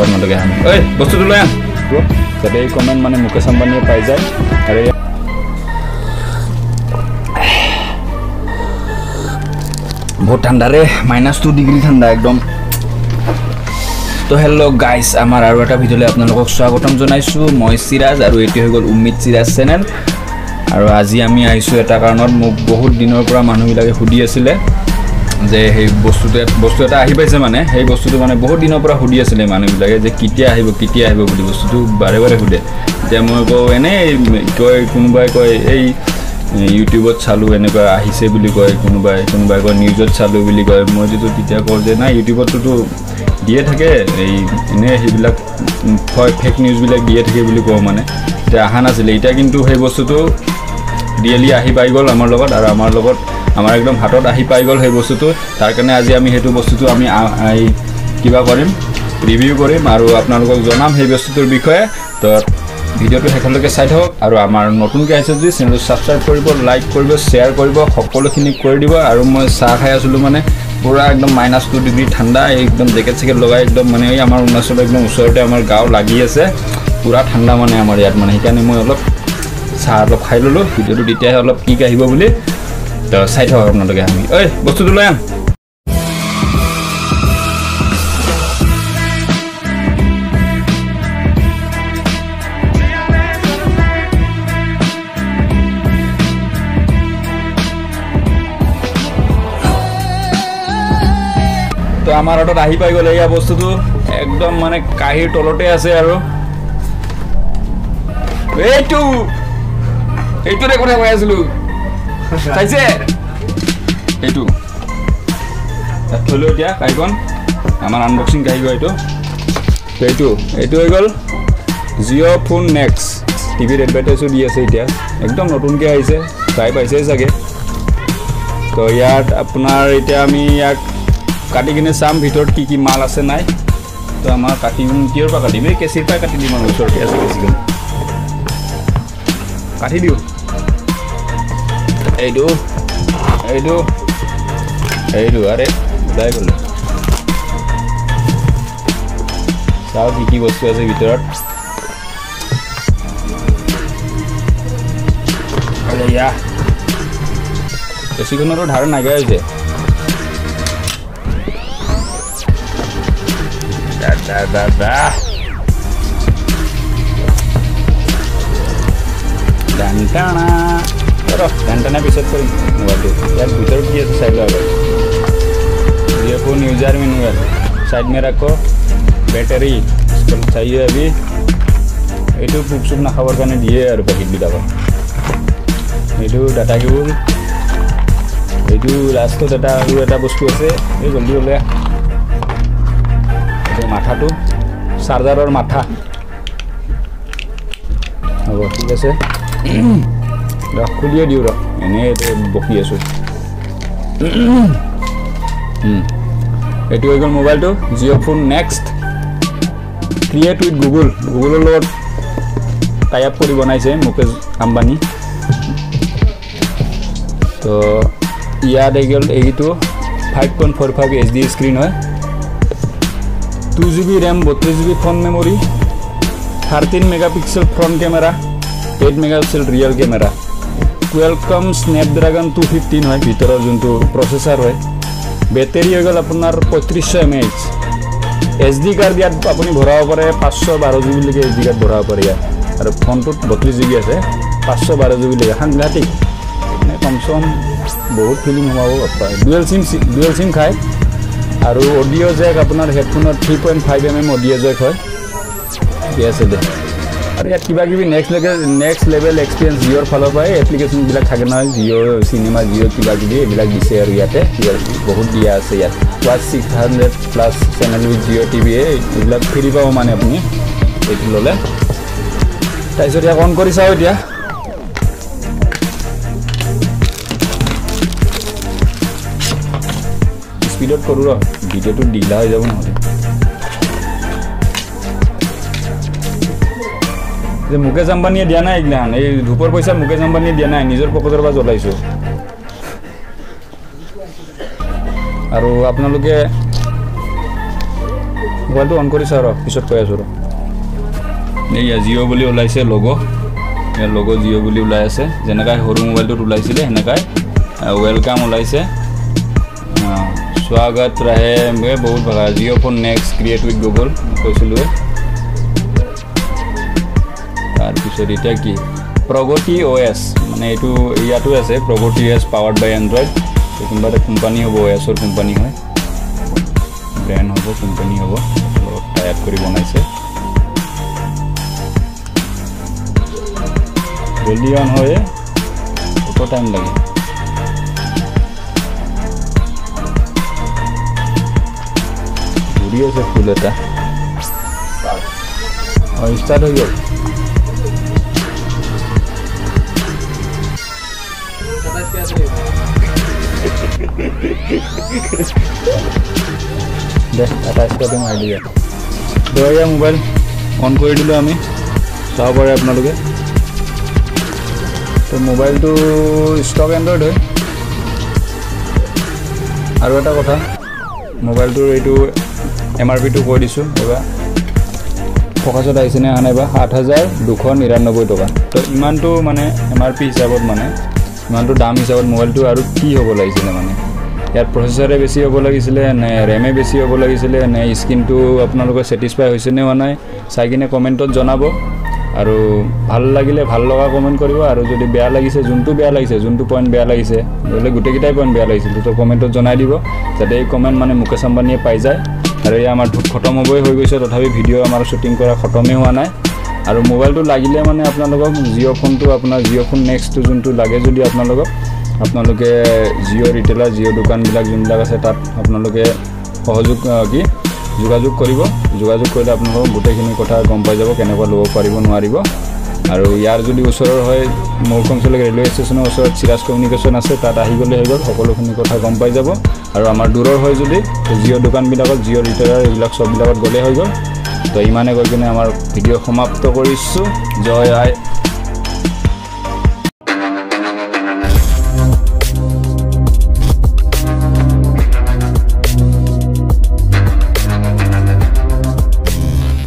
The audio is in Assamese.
আপোনালোকে ঐ বস্তুটো লৈ আন যাতে এই কমেণ্ট মানে মুকেশ আম্বানীয়ে পাই যায়। আৰু বহুত ঠাণ্ডা ৰে, -2 ডিগ্ৰী ঠাণ্ডা একদম। তো হেল্ল' গাইজ, আমাৰ আৰু এটা ভিডিঅ'লৈ আপোনালোকক স্বাগতম জনাইছোঁ। মই চিৰাজ আৰু এইটো হৈ গ'ল উমিদ চিৰাজ চেনেল। আৰু আজি আমি আহিছোঁ এটা কাৰণত, মোক বহুত দিনৰ পৰা মানুহবিলাকে সুধি আছিলে যে সেই বস্তু এটা আহি পাইছে, মানে সেই বস্তুটো মানে বহুত দিনৰ পৰা সুধি আছিলে মানুহবিলাকে যে কেতিয়া আহিব কেতিয়া আহিব বুলি, বস্তুটো বাৰে বাৰে সোধে। এতিয়া মই কওঁ এনেই কয়, কোনোবাই কয় এই ইউটিউবত চালোঁ এনেকুৱা আহিছে বুলি কয়, কোনোবাই কোনোবাই কয় নিউজত চালোঁ বুলি কয়। মই যিটো তেতিয়া কওঁ যে নাই, ইউটিউবতটোতো দিয়ে থাকে, এই এনেই সেইবিলাক ফেক নিউজবিলাক দিয়ে থাকে বুলি কওঁ। মানে এতিয়া অহা নাছিলে, এতিয়া কিন্তু সেই বস্তুটো ৰিয়েলি আহি পাই গ'ল আমাৰ লগত, আৰু আমাৰ লগত আমাৰ একদম হাতত আহি পাই গ'ল সেই বস্তুটো। তাৰ কাৰণে আজি আমি সেইটো বস্তুটো আমি কিবা কৰিম, ৰিভিউ কৰিম আৰু আপোনালোকক জনাম সেই বস্তুটোৰ বিষয়ে। তো ভিডিঅ'টো শেষলৈকে চাই থাকক। আৰু আমাৰ নতুনকৈ আহিছে যদি চেনেলটো ছাবস্ক্ৰাইব কৰিব, লাইক কৰিব, শ্বেয়াৰ কৰিব, সকলোখিনি কৰি দিব। আৰু মই চাহ খাই আছিলোঁ, মানে পূৰা একদম -2 ডিগ্ৰী ঠাণ্ডা, একদম জেকেট চেকেট লগাই একদম মানে এই আমাৰ অৰুণাচলৰ একদম ওচৰতে আমাৰ গাঁও লাগি আছে, পূৰা ঠাণ্ডা মানে আমাৰ ইয়াত মানে। সেইকাৰণে মই অলপ চাহ অলপ খাই ল'লোঁ, ভিডিঅ'টো তেতিয়াহে অলপ কিক আহিব বুলি। তো চাই থাকক আপোনালোকে। আমি ঐ বস্তুটো লৈ আন। তো আমাৰ হাতত আহি পাই গ'ল এয়া বস্তুটো, একদম মানে কাঁহীৰ তলতে আছে। আৰু এইটো এইটোৰে কথা কৈ আছিলোঁ, চাইছে এইটো তাত থলোঁ। এতিয়া কাঁহীখন আমাৰ আনবক্সিং কাঁহী গৈ এইটো। তো এইটো হৈ গ'ল জিঅ' ফোন নেক্সট। টিভিত এডভাৰটাইজো দি আছে, এতিয়া একদম নতুনকৈ আহিছে, চাই পাইছেই চাগে। তো ইয়াত আপোনাৰ এতিয়া আমি ইয়াক কাটি কিনে চাম ভিতৰত কি কি মাল আছে নাই। তো আমাৰ কাটি কিহৰ পৰা কাটিম, এই কেঁচিৰ পৰাই কাটি দিম আৰু, ওচৰতে আছে কেঁচিখন, কাটি দিওঁ। এইটো এইটো এইটো, আৰে ওলাই গ'ল। চাওঁ কি কি বস্তু আছে ভিতৰত। আৰে ইয়া কেঁচিখনৰো ধাৰ নাইকিয়া হৈছে। দা দা দা ডানটানা ৰ, ডানটানা পিছত কৰিম মোবাইলটো। ইয়াত ভিতৰত কি আছে চাই লোৱা আগত। Jio' phone user manual side মে ৰাখো, বেটাৰী চাহিয়ে अभी। এইটো পোক চোক নাখাবৰ কাৰণে দিয়ে আৰু পেকেটবিলাকত। এইটো ডাটা কেবুল, এইটো লাষ্টত এটা আৰু এটা বস্তু আছে, এই জলদি ওলাই। মাথাটো চাৰ্জাৰৰ মাথা হ'ব, ঠিক আছে। ৰ খুলিয়ে দিওঁ, ৰ এনেই এইটো বকি আছোঁ। এইটো হৈ গ'ল মোবাইলটো, Jio phone next, create with Google, গুগলৰ লগত টাই আপ কৰি বনাইছে মুকেশ আম্বানী। তো ইয়াত হৈ গ'ল এইটো 5.45 HD screen হয়, 2 GB RAM, 32 GB phone memory, 13 megapixel front camera, 8 megapixel rear camera, Qualcomm Snapdragon 215 হয় ভিতৰৰ যোনটো প্ৰচেছাৰ হয়। বেটেৰী হৈ গ'ল আপোনাৰ 3500 mAh। SD card ইয়াত আপুনি ভৰাব পাৰে, 512 জিবিলৈকে এছ ডি কাৰ্ড ভৰাব পাৰে ইয়াত। আৰু ফোনটোত 32 জিবি আছে, 512 জিবিলৈকে সাংঘাতিক, মানে কমচে কম বহুত ফিলিম সোমাব। ডুৱেল চিম খায়। আৰু অডিঅ' জেক আপোনাৰ হেডফোনত 3.5 mm audio Jack হয়, ঠিকে আছে দে। আৰু ইয়াত কিবা কিবি নেক্সট লেভেল এক্সপিৰিয়েঞ্চ জিঅ'ৰ ফালৰ পৰাই এপ্লিকেশ্যনবিলাক থাকে নহয়, জিঅ' চিনেমা, জিঅ' কিবা কিবি এইবিলাক দিছে। আৰু ইয়াতে বহুত দিয়া আছে ইয়াত, watch 600+ channel with Jio TV, এইবিলাক ফ্ৰী পাব মানে আপুনি এইটো ল'লে। তাৰপিছত ইয়াক অন কৰি চাওঁ এতিয়া। স্পীডত কৰোঁ ৰ, ভিডিঅ'টো দীঘলা হৈ যাব নহ'লে। যে মুকেশ আম্বানীয়ে দিয়া নাই এইগিলাখান, এই ধূপৰ পইচা মুকেশ আম্বানীয়ে দিয়া নাই, নিজৰ পকেটৰ পৰা জ্বলাইছোঁ। আৰু আপোনালোকে মোবাইলটো অন কৰি চাওঁ ৰ, পিছত কৈ আছোঁ ৰ। এইয়া জিঅ' বুলি ওলাইছে লগ', ইয়াৰ লগ' জিঅ' বুলি ওলাই আছে, যেনেকাই সৰু মোবাইলটোত ওলাইছিলে সেনেকাই welcome ওলাইছে, স্বাগত ৰাহে, বহুত ভাষা। Jio phone next create with Google কৈছিলোঁৱে। তাৰপিছত এতিয়া কি প্ৰগতি অ' এছ, মানে এইটো ইয়াতো আছে Pragati O' S powered by Android. কোনোবা এটা কোম্পানী হ'ব, অ' এছৰ কোম্পানী হয়, ব্ৰেণ্ড হ'ব, কোম্পানী হ'ব, লগত টাই আপ কৰি বনাইছে। জলদি অন হয়, কত টাইম লাগে। ঘূৰি আছে ফুল এটা, অঁ ষ্টাৰ্ট হৈ গ'ল। দে এটা ষ্টাৰ্টিং মাৰি দিয়ে। এয়া মোবাইল অন কৰি দিলোঁ আমি, চাব পাৰে আপোনালোকে। তো মোবাইলটো ষ্টক এণ্ড্ৰইড হয়। আৰু এটা কথা, মোবাইলটোৰ এইটো এম আৰ পিটো কৈ দিছোঁ, এইবাৰ ফ'কাছত আহিছেনে অহা নাই বা, 7299 টকা। তো ইমানটো মানে এম আৰ পি হিচাপত, মানে ইমানটো দাম হিচাপত মোবাইলটো আৰু কি হ'ব লাগিছিলে, মানে ইয়াত প্ৰচেছৰে বেছি হ'ব লাগিছিলে নে ৰেমে বেছি হ'ব লাগিছিলে নে স্ক্ৰীণটো আপোনালোকে ছেটিছফাই হৈছেনে হোৱা নাই চাই কিনে কমেণ্টত জনাব। আৰু ভাল লাগিলে ভাল লগা কমেণ্ট কৰিব, আৰু যদি বেয়া লাগিছে, যোনটো বেয়া লাগিছে, যোনটো পইণ্ট বেয়া লাগিছে, ধৰি গোটেইকেইটাই পইণ্ট বেয়া লাগিছিল তো কমেণ্টত জনাই দিব, যাতে এই কমেণ্ট মানে মুকেশ আম্বানীয়ে পাই যায়। আৰু এই আমাৰ ধূপ খতম হ'বই হৈ গৈছে, তথাপি ভিডিঅ' আমাৰ শ্বুটিং কৰা খতমেই হোৱা নাই। আৰু মোবাইলটো লাগিলে মানে আপোনালোকক জিঅ' ফোনটো, আপোনাৰ জিঅ' ফোন নেক্সটটো যোনটো লাগে যদি আপোনালোকক, আপোনালোকে জিঅ' ৰিটেইলাৰ, জিঅ' দোকানবিলাক যোনবিলাক আছে তাত আপোনালোকে সহযোগ কি যোগাযোগ কৰিব। যোগাযোগ কৰিলে আপোনালোকক গোটেইখিনি কথা গম পাই যাব, কেনেকুৱা ল'ব পাৰিব নোৱাৰিব। আৰু ইয়াৰ যদি ওচৰৰ হয়, মৌকংচলক ৰেলৱে ষ্টেচনৰ ওচৰত চিৰাজ কমিউনিকেশ্যন আছে, তাত আহি গ'লে হৈ গ'ল, সকলোখিনি কথা গম পাই যাব। আৰু আমাৰ দূৰৰ হয় যদি জিঅ' দোকানবিলাকত, জিঅ' ৰিটেইলাৰ এইবিলাক চববিলাকত গ'লে হৈ গ'ল। তো ইমানে কৈ কিনে আমাৰ ভিডিঅ' সমাপ্ত কৰিছোঁ। জয় আই